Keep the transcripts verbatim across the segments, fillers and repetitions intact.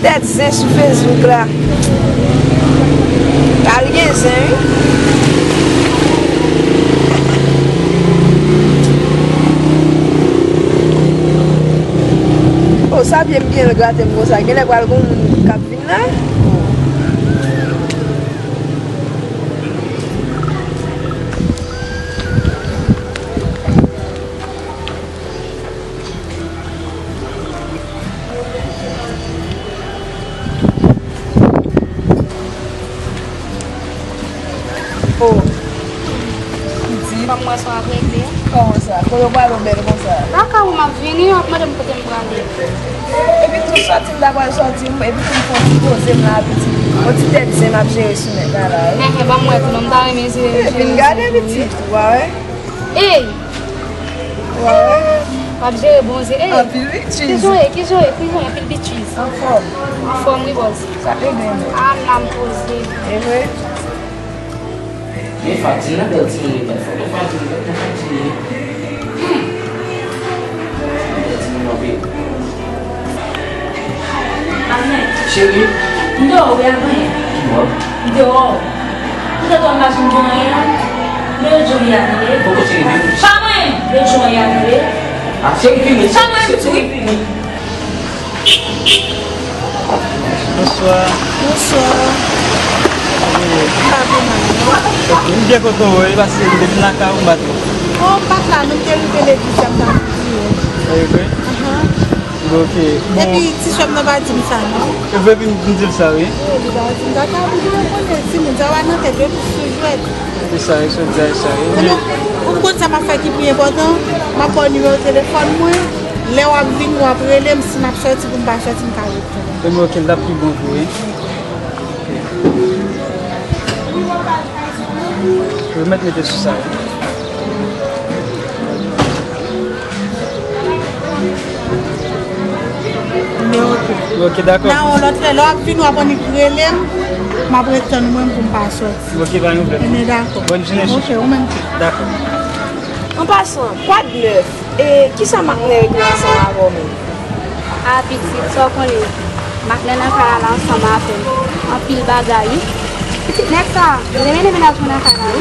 Tèt zen sou Facebook la. Kal gen zen, wi. Oh, sa pye m byen grate m konsa. Genlè pral gon moun k ap vin la. Oh. Di. Fanm mwen son ap regle. Kòman sa? Kote w prale w bèl konsa? Lakay ou m ap vini, w ap mande m kote m prale. Epi tou sòti m ta pral sòti, epi tou m fè yon ti poze m la, epi ti, yon ti tèt zen m ap jere sou nèg la la, wi. Enhen, ban m wè tou non, m ta renmen jere. Eh, vin gade pitit, w a wè. Ey! W a wè. W ap jere bon zen. Ey! Anpil bitchiz. Kijan w ye? Kijan w ye? Kijan w ye? Anpil bitchiz. Anfòm. Anfòm, wi, bòs. Sa te gen. Ah, m la m poze. E vre? Men Fadil nan bèl timoun li, fòk Fadil li, fòk Fadil li. Hmm. Bèl timoun anpil. Cheri. M deyò wi, al vanyen. Ki bò? M deyò. M deyò, m pa janm gen anyen. M deyò, Johnny a tande. Poko cheri, vini. Pa mwen! M deyò, Johnny a tande. Ah, cheri, vini. Pa mwen, m di wi. Bonswa. Bonswa. Kòman w ye? M pa pi mal, non. Ok, m byen kontan wè w, paske m te vin lakay ou, m pa t la. Oh, m pa t la, non, m te rive legliz la, m t ap priye. E vre? Ahan. Ok, bon. Epi, ti sè m nan pa di m sa, non. E vre, epi m di l sa, wi. Oh, li pa di m sa, ta vle di m konnen, timoun sa yo pa nan tèt yo, tout sou jwèt. Se sa, e sot di sa, wi. Ebyen, ou konn sa m ap fè ki pi enpòtan, m ap ba w nimewo telefòn mwen. Lè w ap vini, w ap rele m, si m ap sòti, pou m pa sòti, m ka ret tounen. Ebyen, ok, l t ap pi bon pou ou, wi. Ok. Remèt mete sou sa, wi. Nimewo tou. Ok, dakò. Nan yon lòt lè, lè w ap vini, w ap annik rele m, m ap ret tann ou menm pou m pa sòti. Ok, pa gen pwoblèm. Ebyen, dakò. Bòn jounen, chouchou. Ok, ou menm tou. Dakò. An pasan, kwa de nèf? E kisa Maknè regle ansanm avè w menm? A, pitit, sa w konnen, Maknè nan kay la ansanm avè m. Anpil bagay, wi. Pitit, nèg sa a, li te mennen mennaj mwen nan kay la, wi.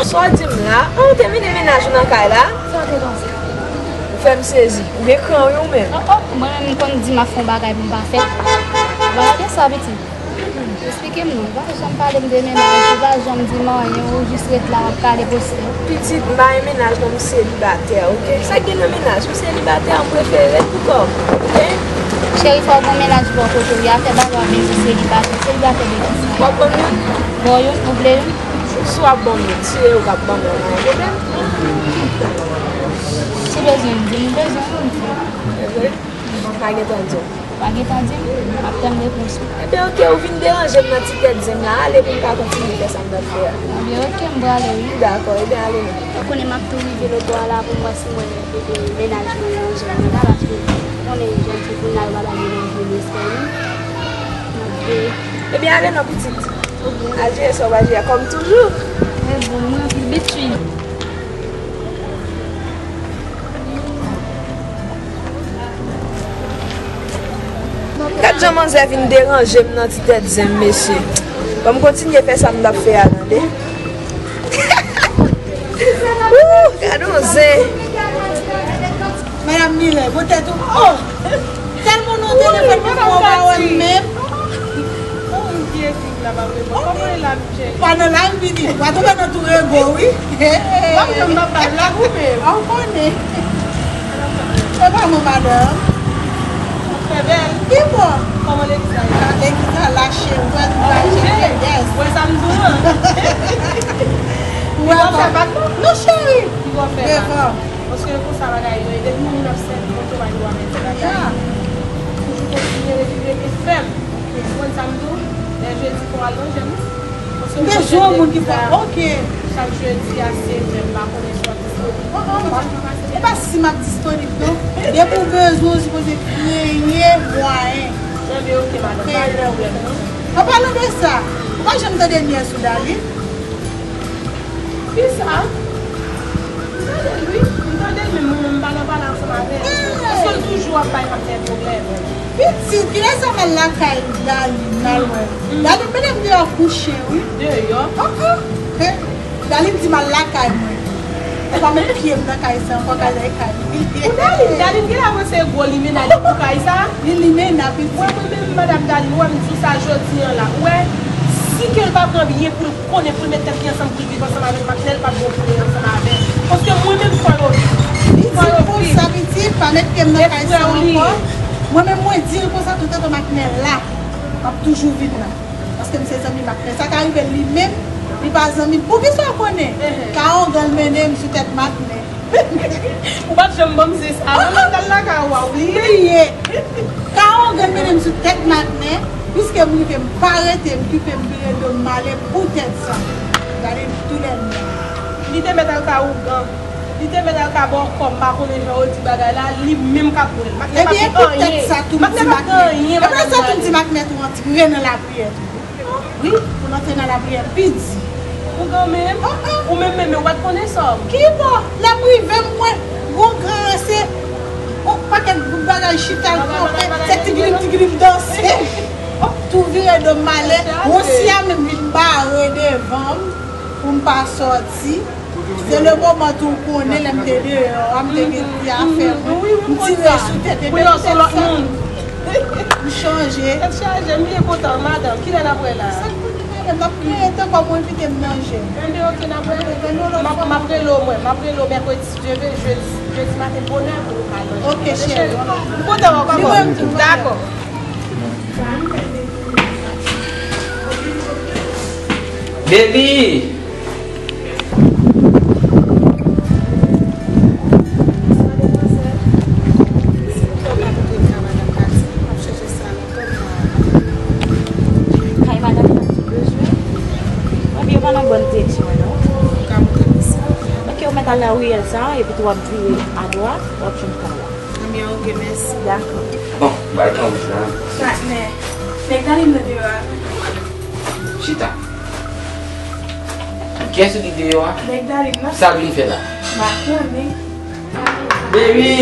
Sa w di m la? An, ou te mennen mennaj ou nan kay la? Sa w te panse? Ou fè m sezi. Ou gen kran, wi, ou menm. Oh, oh, mwen menm, m konn di m ap fè yon bagay pou m pa fè. Ou pa gade sa, pitit. Eksplike m non, ou pa janm pale m de mennaj, ou pa janm di m anyen, ou jis ret la w ap gade postè. Pitit, m pa gen mennaj non, m selibatè, oke? Sa k gen nan mennaj? M selibatè, m prefere ret pou kò m, oke? Cheri, fò w gon mennaj bò kote w ye, afè bagay w ap vin di selibatè, selibatè de kisa? W ap ban m youn? Ba w youn, ou vle youn? Si w ap ban m youn, si e ou k ap ban m youn, pa gen pwoblèm. Si w bezwen youn, di m, m bezwen youn. E vre? Pa gentan di w. Pa gentan di m, m ap tann repons ou. Ebyen, oke, ou vin deranje m nan ti tèt zen m la. Ale pou m ka kontinye fè sa m t ap fè a. Ebyen, oke, m prale, wi. Dakò, ebyen, ale non. Ou konnen m ap tou rive lòtbò a la pou m wè si mwen mete mennaj mwen nan jèn mwen la, paske ou konnen jèn fi kounye a yo pa bay mennaj yo respè, non. M ap veye. Ebyen, ale non, pitit. Al jere sa w pral jere a, kòm toujou. E bon, mwen anpil bitwi. Gad jan manzè vin deranje m nan ti tèt zen m, mesye. Ban m kontinye fè sa m t ap fè a, tande. Ooh, gad on zen. Madam Miller, poutèt ou. Oh! Tèlman nou telefòn pou fè w pa wè m menm. Oh, m vye fi la, pa vre. Bon, kòman e la, m cheri? Pa nan la, m vini. W a tonbe nan tou rego, wi. W ap janm nan bal la, ou menm. A, w konnen. E pa mwen, madanm. Ou fè bèl. Pi bon. Kòman legliz la ye? Legliz la lache, ou wè, nou lache. Yes. Ou wè sa m di w an? Ou wè sa? Non, cheri. Devan. Paske konsa bagay yo ye. Depi moun ap sèvi Bondye, w pa gen dwa mete bagay. Toujou kontinye rete fèm. Ou konprann sa m di w? Lè jedi fò w al nan jèm. Paske m bezwen yon moun ki fò, oke. Chak jedi a sèt è, m pa konnen si w ap disponib. Se pa si m ap disponib, non. Depi w bezwen, w sipoze kreye mwayen. Ebyen, oke, madanm, pa gen pwoblèm, non. An palan de sa, ou pa janm tande nyès ou David? Kisa? M tande l, wi. M tande l, men mwen menm m pa nan pale ansanm avè l. Paske l toujou ap bay Maknè pwoblèm. Pitit, kilè sa m al lakay Darline, m al wè l. Darline mennen m deyò kouche, wi. Deyò? Ah, ah. He, Darline di m al lakay mwen. Ou pa met pye m nan kay sa ankò, kay la e kay li. Pou Darline, Darline genlè wè se gwo limena li pou kay sa. Li limena, pitit. Mwen, mwen menm, madanm Darline, wè m di w sa jodi a la. Ou wè, si ke l pa pran byen pou l konnen pou l met tèt li ansanm pou l viv ansanm avèk Maknèl, l p ap gen yon pwoblèm ansanm avè l. Paske mwen menm, fò yo viv. Li di m konsa, pitit, pa met pye m nan kay sa ankò. Mwen menm, mwen di l konsa toutotan Maknèl la, m ap toujou vin la. Paske m se zanmi Maknèl. Sa ka rive li menm, li pa zanmi m. Poukisa w konnen? Ka ongan l mennen m sou tèt Maknèl. Ou pa t janm ban m se sa. Mwen menm, m t al lakay ou a, ou bliye? Bliye. Ka ongan l mennen m sou tèt Maknèl, piske m rive, m pa rete, m kipe, m vire do m, m ale pou tèt sa. Gade tou lè nwa. Li te mèt al ka ougan. Li te mèt al ka bò kò, m pa konnen jan yo di bagay la, li menm k ap wè l. Maknèl pa fè anyen. Ebyen, pou tèt sa tou m di Maknèl. Epi sa tou m di Maknèl tou antre nan lapriyè tou. Wi, pou n antre nan lapriyè pi di. Ou granmenm? Ou menm menm, ou pa t konnen sa w. Ki bò? Lè m rive, m wè gon gran ranse, yon pakèt bout bagay chita, se tiglim, tiglim danse. Tou vire do m ale, Rosia menm vin bare devan m pou m pa sòti. Se le moman tou w konnen lè m te deyò a, m te gen ti afè mwen. M tire sou tèt, epi pou tèt sa. M chanje. Tèt chaje, m byen kontan, madanm. Kilè n ap wè la? Sa k pou di madanm, m ap kreye tan kòm w envite m nan je. Enben, oke, n ap wè. M ap, m ap rele w, mwen. M ap rele w mèkredi, si Dye vle, jedi, jedi maten bonè pou nou ka al manje. Oke, cheri. M kontan wè w, kòman? Li menm tou, dakò. Baby! Kay madanm Tati bezwen. Mwen, yo pa nan bòn direksyon an, non. Ou ka montre m sa. Oke, ou mèt al nan riyèl sa a, epi tou w ap vire adwat, w ap jwenn kay la. Ebyen, oke, mèsi. Dakò. Bon, bay tan w la. Patnè, nèg la li nan deyò a. Chita. Kiyès ou di k deyò a? Nèg Darline nan. Sa l vin fè la? M pa konnen. Baby!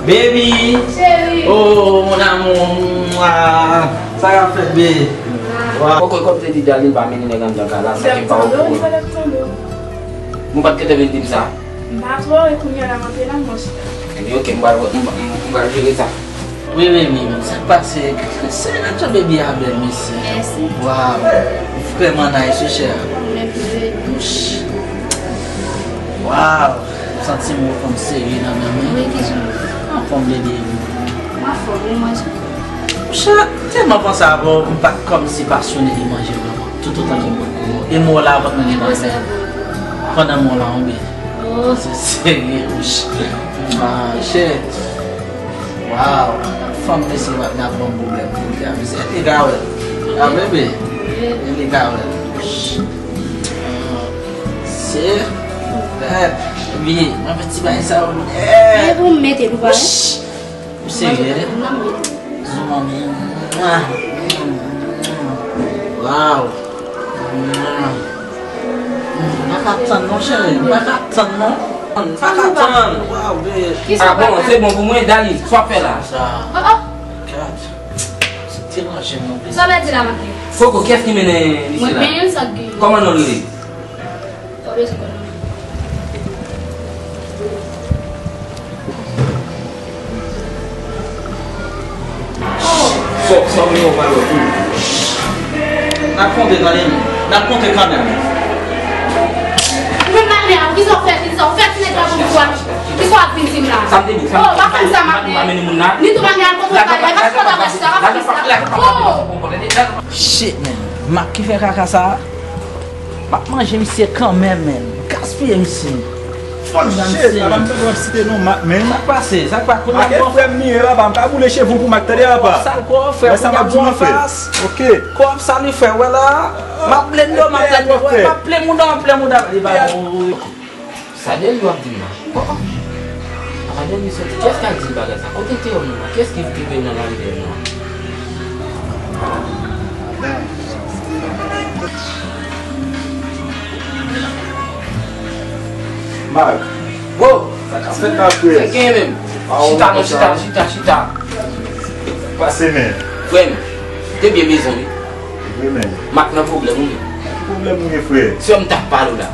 Baby! Cheri! Oh, mon amour! Mwa! Sa k ap fèt, baby? Mwa! Poko, kòm te di Darline pa mennen nèg anndan kay la, sa ki pa okontrè. Mwen pa t gentan vin di m sa. M pa twò, e kounye a la m antre la, m chita. Ebyen, oke, m pral, m, m, m pral jere sa. Wi, wi, wi, wi. Sa k pase? Se nèt jan baby a bèl, mesye. Mèsi. Waw. Vrèman nice, wi, chè. Mèsi. Waw. M santi m wè fanm serye nan men mwen. Wi, kijan? Anfòm, baby. M anfòm, wi, mwen. Monchè, tèlman panse avè w, m pa t kòmsi pasyone de manje vrèman. Toutotan ke m wè w. E m wè w la avan menm manje. Pandan m wè w la, wi, baby. Oh. Se serye, wi. Ah, shit. Waw. Fanm mesye pa t ap ban m pwoblèm pou l te avize. Epi ka wè l. Ah, bebe. Epi ka wè l. Se. Epi, mwen fè ti bagay sa yo. E pou m mete pou pale. Ou serye? Zoom on me. Mwa. Waw. Mwa. M pa ka tann non, cheri. M pa ka tann non. M pa ka tann. Waw, babe. Ah bon, se bon pou mwen, Dali. Sa w ap fè la? Sa. Oh, oh. Kat. Se deranje m non, babe. Sa w ap di la, Maten? Koko, kiyès ki mennen misye la? Mwen mennen l, sa k gen? Kòman non l rele? Ou pa bezwen konnen. Fòk sa w yon valè tou. N ap konte kanmenm. N ap konte kanmenm. Ou menm Maten, kisa w fè, kisa w fè ti nèg la pou m kwè? Kisa w ap vin di m la? Sa m te di, sa m te di. Oh, pa fè m sa, Maten. Li tou pa gen al kontre bagay, pa fè sa, pa fè sa. Oh! Shit, man. Mak ki fè kaka sa. M ap manje misye kanmenm, man. Gaspiye misye. Fòk jan misye. Shit, papa, m tande w ap site non Mak, man. Sa k pase? Sa k pa kounye a? Mak e frè m li ye, papa. M pa boule cheve w pou Mak, tande, papa. Sa l ko fè? Wè sa m ap di w, frè. Ok. Ko ap sa li fè, wè la. M ap blende w, m ap blende w, m ap plen mouda w, m ap plen mouda w. Li pa bon. Sa Dèlou ap di m la? Oh, oh. Apa Dèlou soti? Kiyès k al di l bagay sa? Kote te yon moun la? Kiyès ki rive nan lari Dèlou an? Mak. Wo! Sa k ap fèt la, frè? Sa gen menm? Chita non, chita, chita, chita. Pase men. Frè m, te byen bezwen wi. Vre men. M ap nan pwoblèm wi. Ki pwoblèm ou gen, frè? Sè m t ap pale w la.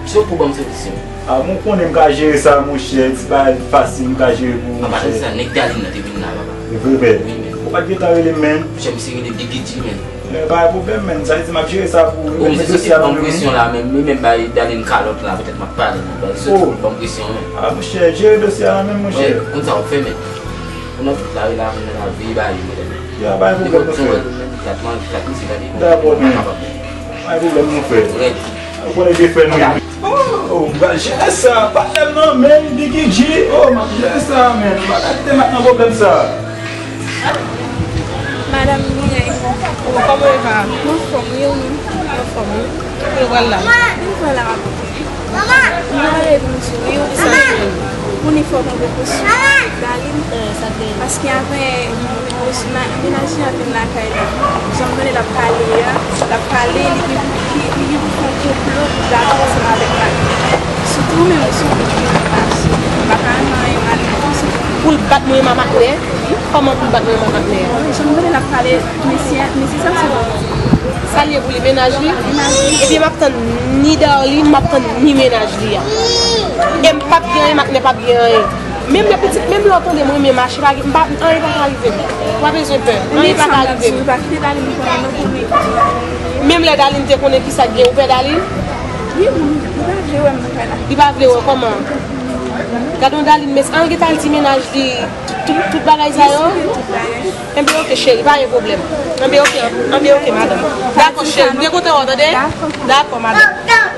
Se w pou ban m solisyon. A, mwen konnen m ka jere sa, monchè. Ti bagay fasil, m ka jere pou ou, monchè. An palan de sa, nèg Darline nan te vin la, papa. E vre, frè? Wi, men. Ou pa t gentan rele m, men? Monchè, misye rele Bigidji, men. Men, pa gen pwoblèm, men. Sa vle di m ap jere sa pou ou, wi. O, men, misye soti ban m presyon la, men. Li menm bay Darline kalòt la, petèt m ap pale, men. Misye soti ban m presyon, men. A, monchè, jere dosye a, men, monchè. Konn sa w ap fè, men. Ou nan tout lari la, moun nan la veye ba yo, medam. Ya, pa gen pwoblèm, mon frè. Dakò, men. Pa gen pwoblèm, mon frè. Ou konnen de frè nou ye. Oh, m pral jere sa. Pale m non, men, Bigidji. Oh, m ap jere sa, men. M pa ka kite m ak nan pwoblèm sa. Madam Mireille, kòman w ye, ma? Mwen anfòm, wi, wi. Mwen anfòm, wi. Kote w pral la? Mwen pral la, m ap Mwen ale pou m di w, wi, ou sa, pou ni fò mwen poko sou Darline. Paske apre, mennaj li ap vin lakay la. Jan m tande l ap pale a, l ap pale, li gen pou, li, li gen pou fè yon konplo pou Darline ansanm avèk Malik. Sitou ou menm, ou se yon moun ki gen mennaj. M pa ka renmen anyen mal pou ou, se pou ou. Pou l bat mwen, m a matnè? Kòman pou l bat mwen, m a matnè? Jan m tande l ap pale, mesye, mesye sa se Sa l ye pou li, mennaj li? Ebyen, m ap tann ni Darline, m ap tann ni mennaj li a. E m p ap gen anyen, Maknè p ap gen anyen. Menm lè pitit, menm lè w tande mwen renmen mache, pa gen, m pa, anyen pa ka rive m. W pa bezwen pè. Anyen pa ka rive m. Menm lè Darline te konnen ki sa k gen, ou pè Darline? Li pa vle wè m nan kay la. Li pa vle wè w kòman? Gad yon Darline, mes, an, gentan al di mennaj li tout, tout, tout bagay sa yo. Enben, oke, cheri, pa gen pwoblèm. Enben, oke, enben, oke, madanm. Dakò, cheri, m te kontan wè w, tande? Dakò, madanm.